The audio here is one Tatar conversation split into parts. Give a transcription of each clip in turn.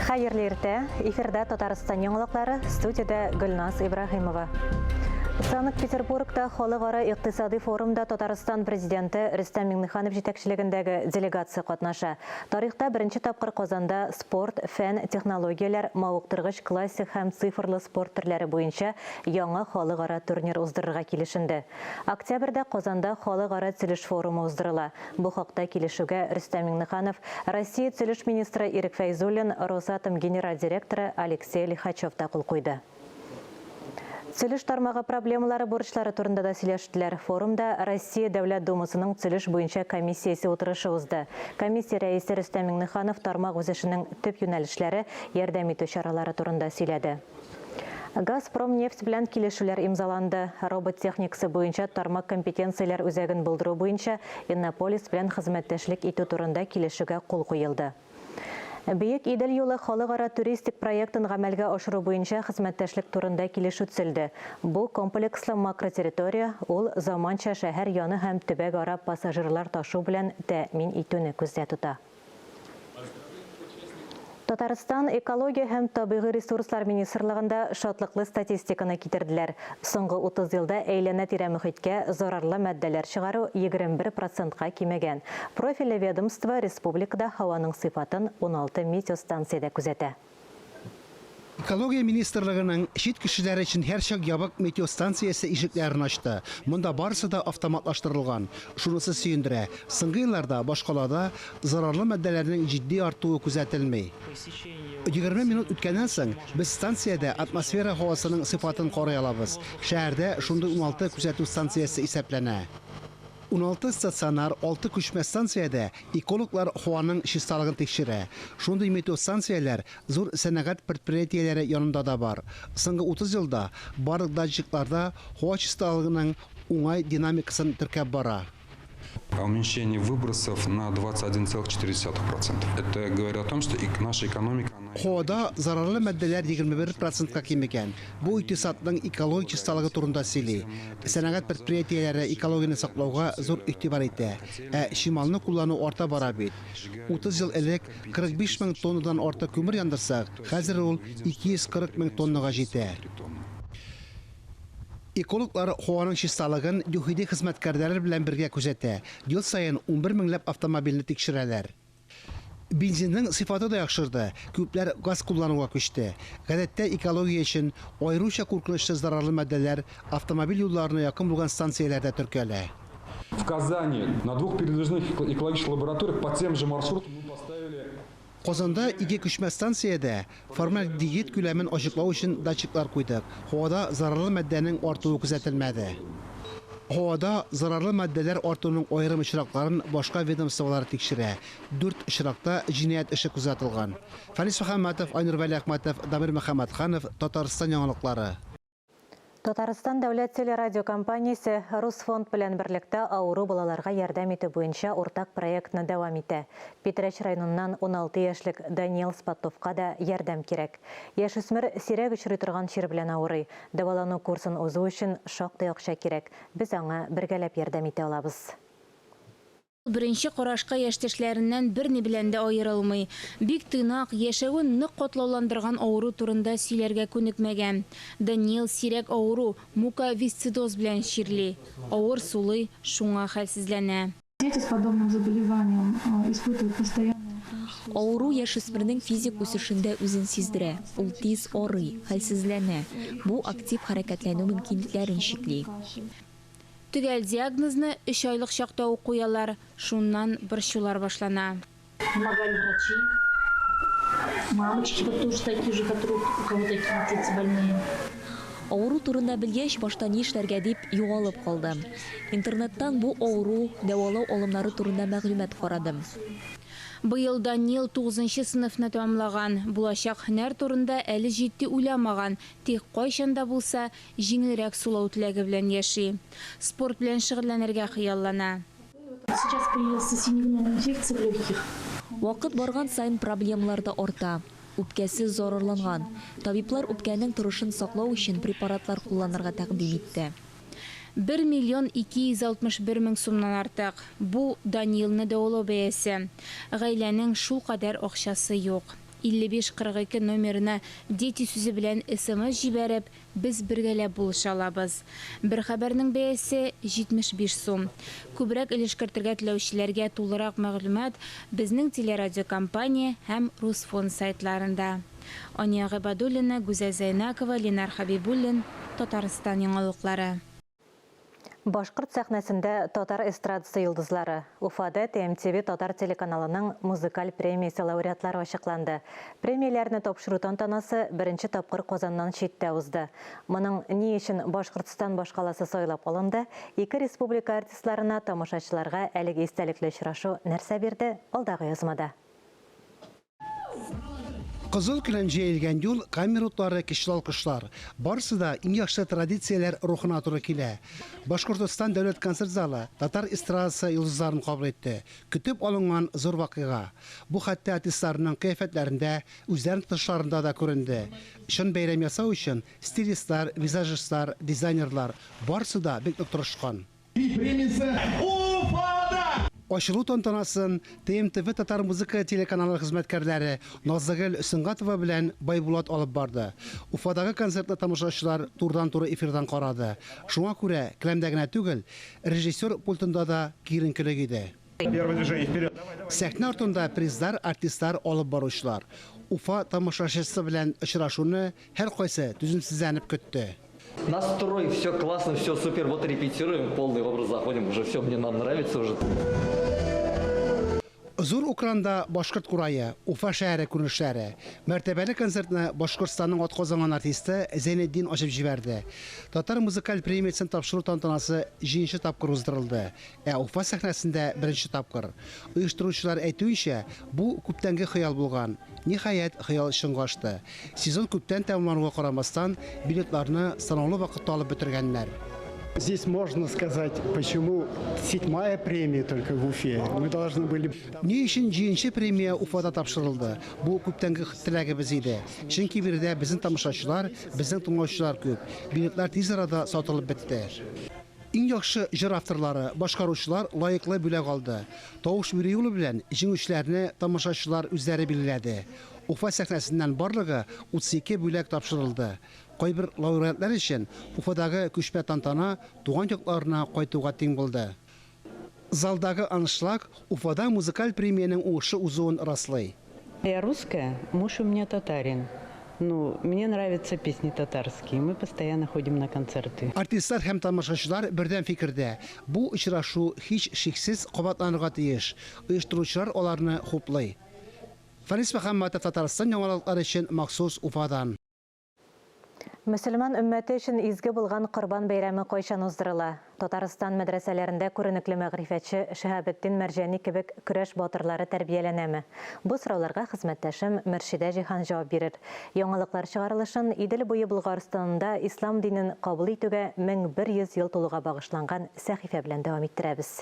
Хәерле иртә. Эфирда Татарстан яңалыклары, студиядә Гөлназ Ибраһимова. Санкт-Петербургта халыкара икътисади форумда Татарстан президенты Рөстәм Миңнеханов җитәкчелегендәге делегация катнаша. Тарихта беренче тапкыр Казанда спорт, фән, технологияләр, мавыктыргыч классик һәм цифрлы спорт төрләре буенча яңа халыкара турнир уздырырга килешенде. Октябрьдә Казанда халыкара төзелеш форумы уздырыла. Бу хакта килешүгә Рөстәм Миңнеханов, Россия төзелеш министры Ирек Фәйзуллин, Росатом генераль директоры Алексей Лихачев та кул куйды. Төзелеш тармагы проблемалары, бурычлары турында да сөйләштеләр. Форумда Россия Дәүләт Думасының төзелеш буенча комиссиясе утырышы узды. Комиссия рәисе Рөстәм Миңнеханов тармак үсешенең төп юнәлешләре, ярдәм итү чаралары турында сөйләде. Газпром нефть белән килешүләр имзаланды. Робот техникасы буенча тармак компетенцияләр үзәген булдыру буенча Иннополис белән хезмәттәшлек итү турында килешүгә кул куелды. Бөек Идел юлы халыкара туристик проектын гамәлгә ашыру буенча хезмәттәшлек турында килешү төзелде. Бу комплекслы макротерритория, ул заманча шәһәр яны һәм төбәк-ара пассажирлар ташу белән тәэмин итүне күздә тота. Татарстан Экология һәм табигый ресурслар министрлыгында шатлыклы статистиканы китерделәр. Соңгы 30 елда әйләнә-тирә мохиткә зарарлы матдәләр чыгару 21 процентка кимегән. Профильле ведомство республикада һаваның сыйфатын 16 метеостанциядә күзәтә. Экология министрлыгының чит кешеләр өчен һәрчак ябык метеостанциясе ишекләрен ачты. Монда барысы да автоматлаштырылган. Шунысы сөендерә, соңгы елларда башкалада зарарлы матдәләрнең җитди артуы күзәтелми. 20 минут үткәннән соң, без станциядә атмосфера һавасының сыйфатын карый алабыз. Шәһәрдә шундый 16 күзәтү станциясе исәпләнә. 16 стационар, 6 күчмә станциядә экологлар һаваның чисталыгын тикшерә. Шундый метеостанцияләр зур сәнәгать предприятиеләре янында да бар. Соңгы 30 елда барлык датчиклар да һава чисталыгының уңай динамикасын теркәп бара. Уменьшение выбросов на 21,4%. Это говорит о том, что наша экономика... Һавада зарарлы матдәләр 21 процентка кимегән. Бу икътисадның экологик чисталыгы турында сөйли. Сәнәгать предприятиеләре экологияне саклауга зур игътибар итә. Ә чималны куллану арта бара бит. 30 ел элек 45 мең тоннадан артык күмер яндырсак, хәзер ул 240 мең тоннага җитә. Экологлар һаваның чисталыгын ЮХИДИ хезмәткәрләре белән бергә күзәтә. Ел саен 11 меңләп автомобильне тикшерәләр. Бензинның сыйфаты да яхшырды, күпләр газ куллануга күчте. Гадәттә экология өчен аеруча куркынычсыз зарарлы матдәләр автомобиль юлларына якын булган станцияләрдә теркәлә. В Казани на двух передвижных экологических лабораториях по тем же маршрутам мы поставили Казанда ике күчмә станциядә формальдегид күләмен ачыклау өчен датчиклар куйдык. Һавада зарарлы матдәнең артуы күзәтелмәде. Һавада зарарлы матдәләр артуның аерым очракларын башка ведомстволар тикшерә. Дүрт очракта җинаять эше кузгатылган. Фәнис Мөхәммәтов, Айнур Вәлиәхмәтов, Дамир Мөхәммәтханов, Татарстан яңалыклары. Татарстан дәүләт телерадиокомпаниясе Русфонд белән берлектә авыру балаларга ярдәм итү буенча уртак проектны дәвам итә. Питрәч районыннан 16 яшьлек Даниил Спаттовка да ярдәм кирәк. Яшүсмер сирәк очрый торган чир белән авырый. Дәвалану курсын узу өчен шактый акча кирәк. Без аңа бергәләп ярдәм итә алабыз. Беренче карашка яшьтәшләреннән берни белән дә аерылмый. Бик тыйнак, яшәвен нык катлауландырган авыру турында сөйләргә күнекмәгән. Даниил сирәк авыру, муковисцидоз белән чирли. Авыр сулый, шуңа хәлсезләнә. Дети с подобным заболеванием испытывают постоянные хронические Авыру яшүсмернең физик үсешендә үзен сиздерә. Ул тиз арый, хәлсезләнә. Бу актив хәрәкәтләнү мөмкинлекләрен чикли. Төгәл диагнозны өч айлык чакта ук куялар, шуннан борчулар башлана. Помогали врачи, мамочки вот тоже такие же, которые, у кого такие дети больные. Авыру турында белгәч, башта ни эшләргә дип югалып калдым. Интернеттан бу авыру, дәвалау алымнары турында мәгълүмат карадым. Быел Даниил тугызынчы сыйныфны тәмамлаган. Булачак һөнәр турында әле җитди уйламаган, тик кайчан да булса җиңелрәк сулау теләге белән яши. Спорт белән шөгыльләнергә хыяллана. Сейчас появился синегнойная инфекция в легких. Вакыт барган саен проблемалар да арта. Үпкәсе зарарланган. Табиблар үпкәнең торышын саклау өчен препаратлар кулланырга тәкъдим итте. 1 миллион 261 мең сумнан артык. Бу Даниилны дәвалау бәясе. Гаиләнең шулкадәр акчасы юк. 5542 номерына «Дети» сүзе белән СМС җибәреп, без бергәләп булыша алабыз. Бер хәбәрнең бәясе 75 сум. Күбрәк өлеш кертергә теләүчеләргә тулырак мәгълүмат безнең телерадиокомпания һәм Русфонд сайтларында. Ания Гыйбадуллина, Гүзәл Зәйнакова, Ленар Хәбибуллин, Татарстан яңалыклары. Башкорт сәхнәсендә татар эстрадасы йолдызлары. Уфада ТМТВ татар телеканалының музыкаль премиясе лауреатлары ачыкланды. Премияләрне тапшыру тантанасы беренче тапкыр Казаннан читтә узды. Моның ни өчен Башкортстан башкаласы сайлап алынды, ике республика артистларына, тамашачыларга әлеге истәлекле очрашу нәрсә бирде, алдагы язмада. Кызыл келәм җәелгән юл, камера утлары, көчле алкышлар. Барысы да иң яхшы традицияләр рухына туры килә. Башкортостан дәүләт концерт залы татар эстрадасы йолдызларын кабул итте. Көтеп алынган зур вакыйга. Бу хәтта артистларның кыяфәтләрендә, үзләрен тотышларында да күренде. Чын бәйрәм ясау өчен стилистлар, визажистлар, дизайнерлар барысы да бик нык тырышкан. Премиясе Уфада! Ачылу тантанасын ТМТВ татар музыка телеканалы хезмәткәрләре Назлыгөл Сөнгатова белән Байбулат алып барды. Уфадагы концертны тамашачылар турыдан-туры эфирдан карады. Шуңа күрә келәмдә генә түгел, режиссер пультында да киеренкелек иде. Первое движение вперед. Сәхнә артында призлар, артистлар, алып баручылар. Уфа тамашачысы белән очрашуны һәркайсы түземсезләнеп көтте. Настрой, все классно, все супер. Вот репетируем, полный образ заходим, уже все мне нам нравится уже. Зур экранда башкорт курае, Уфа шәһәре күренешләре. Мәртәбәле концертны Башкортстанның атказанган артисты Зәйнетдин ачып җибәрде. Татар музыкаль премиясен тапшыру тантанасы җиденче тапкыр уздырылды. Ә Уфа сәхнәсендә беренче тапкыр. Оештыручылар әйтүенчә, бу күптәнге хыял булган. Ниһаять, хыял чынга ашты. Сезон күптән тәмамлануга карамастан, билетларны санаулы вакытта алып бетергәннәр. Здесь можно сказать, почему седьмая премия только в Уфе. Мы должны были. Ни өчен җиденче премия Уфада тапшырылды? Бу күптәнге теләгебез иде. Чөнки биредә безнең тамашачылар, безнең тыңлаучылар күп. Билетлар тиз арада сатылып бетте. Иң яхшы җыр авторлары, башкаручылар лаеклы бүләк алды. Тавыш бирү юлы белән җиңүчеләрне тамашачылар үзләре билгеләде. Уфа сәхнәсеннән барлыгы 32 бүләк тапшырылды. Кайбер лауреатлар өчен Уфадагы күчмә тантана туган якларына кайтуга тиң булды. Залдагы аншлаг Уфада музыкаль премиянең уңышлы узуын раслый. Я русская, муж у меня татарин. Ну, мне нравятся песни татарские. Мы постоянно ходим на концерты. Артистлар һәм тамашачылар бердәм фикердә. Бу очрашу һич шиксез кабатланырга тиеш. Оештыручылар аларны хуплый. Фарис Мөхәммәтов, Татарстан яңалыклары өчен махсус Уфадан. Мөселман өммәте өчен изге булган Корбан бәйрәме кайчан уздырыла? Татарстан мәдрәсәләрендә күренекле мәгърифәтче Шиһабетдин Мәрҗани кебек көрәш батырлары тәрбияләнәме? Бу сорауларга хезмәттәшем Мөршидә Җиһан җавап бирер. Яңалыклар чыгарылышын Идел буе Болгарстанында ислам динен кабул итүгә 1100 ел тулуга багышланган сәхифә белән дәвам иттерәбез.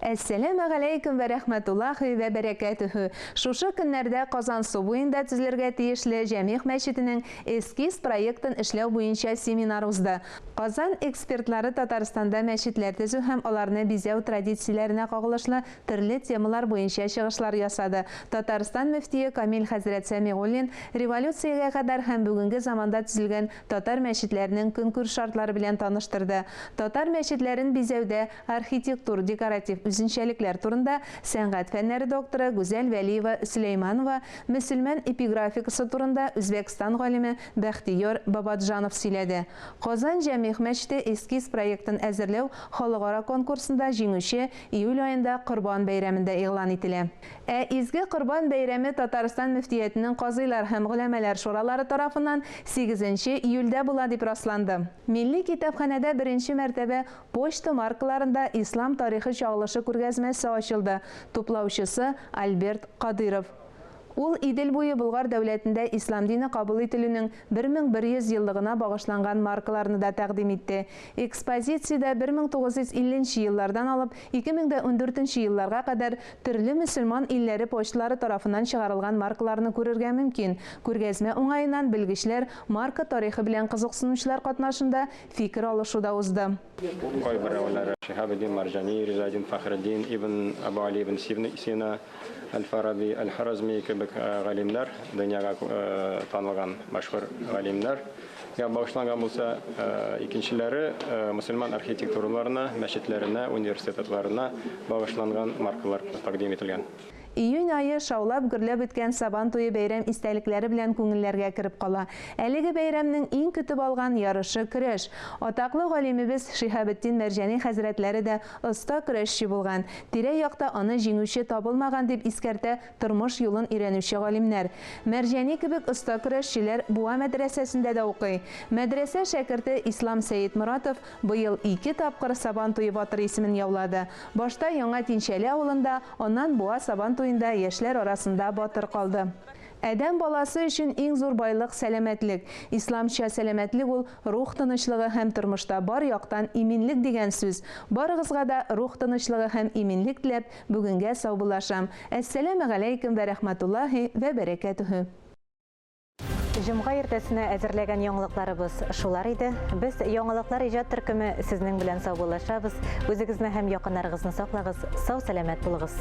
Әссәләмә галәйкүм вә рәхмәтуллаһи вә бәрәкәтүһү. Шушы көннәрдә Казан су буенда төзелергә тиешле Җәмигъ мәчетенең эскиз проектын эшләү буенча семинар узды. Казан экспертлары Татарстанда мәчетләр төзү һәм аларны бизәү традицияләренә кагылышлы төрле темалар буенча чыгышлар ясады. Татарстан мөфтие Камил хәзрәт Сәмигуллин революциягә кадәр һәм бүгенге заманда төзелгән татар мәчетләренең көнкүреш шартлары белән таныштырды. Татар мәчетләрен бизәүдә архитектур, декоратив үзенчәлекләр турында сәнгать фәннәре докторы Гүзәл Вәлиева Сөләйманова, мөселман эпиграфикасы турында Үзбәкстан галиме Бәхтияр Бабаджанов сөйләде. Казан Җәмигъ мәчете эскиз проектын әзерләү халыкара конкурсында җиңүче июль аенда Корбан бәйрәмендә игълан ителә. Ә изге Корбан бәйрәме Татарстан мөфтиятенең казыйлар һәм голәмәләр шуралары тарафыннан 8 июльдә була дип расланды. Милли китапханәдә беренче мәртәбә почта маркаларында ислам тарихы чагылышы күргәзмәсе ачылды. Туплаучысы Альберт Кадыров. Ул Идел буе Болгар дәүләтендә ислам дине кабул ителүнең 1100 еллыгына багышланган маркаларны да тәкъдим итте. Экспозициядә 1950 еллардан алып 2014 елларга кадәр төрле мөселман илләре почталары тарафыннан чыгарылган маркаларны күрергә мөмкин. Күргәзмә уңаеннан белгечләр марка тарихы белән кызыксынучылар катнашында фикер алышу да узды. Кайберәүләре Шиһабетдин Марҗани, Ризаэддин Фәхретдин, Ибн Абу Али ибн Сина, Әл-Фараби, Әл-Харазми кебек галимнәр, дөньяга танылган мәшһүр галимнәр гә багышланган булса, икенчеләре мөселман архитектураларына, мәчетләренә, университетларына багышланган маркалар тәкъдим ителгән. Июнь ае шаулап-гөрләп үткән Сабан туе бәйрәм истәлекләре белән күңелләргә кереп кала. Әлеге бәйрәмнең иң көтеп алган ярышы, көрәш. Атаклы галимебез Шиһабетдин Мәрҗани хәзрәтләре дә оста көрәшче булган. Тирә-якта аны җиңүче табылмаган, дип искәртә тормыш юлын өйрәнүче галимнәр. Мәрҗани кебек оста көрәшчеләр Буа мәдрәсәсендә дә укый. Мәдрәсә шәкерте Ислам Сәетморатов Быел ике тапкыр Сабан туе батыры исемен яулады. Башта Яңа Тинчәле авылында, аннан Буа Сабан туенда яшьләр арасында батыр калды. Адәм баласы өчен иң зур байлык, сәламәтлек. Исламча сәламәтлек ул, рух тынычлыгы һәм тормышта бар яктан иминлек дигән сүз. Барыгызга да рух тынычлыгы һәм иминлек теләп, бүгенгә саубуллашам. Әссәләмегаләйкем вә рәхмәтуллаһи вә бәрәкәтүһү. Җомга иртәсенә әзерләгән яңалыкларыбыз шулар иде. Без яңалыклар иҗат төркеме сезнең белән саубуллашабыз. Үзегезне һәм якыннарыгызны саклагыз, сау-сәламәт булыгыз.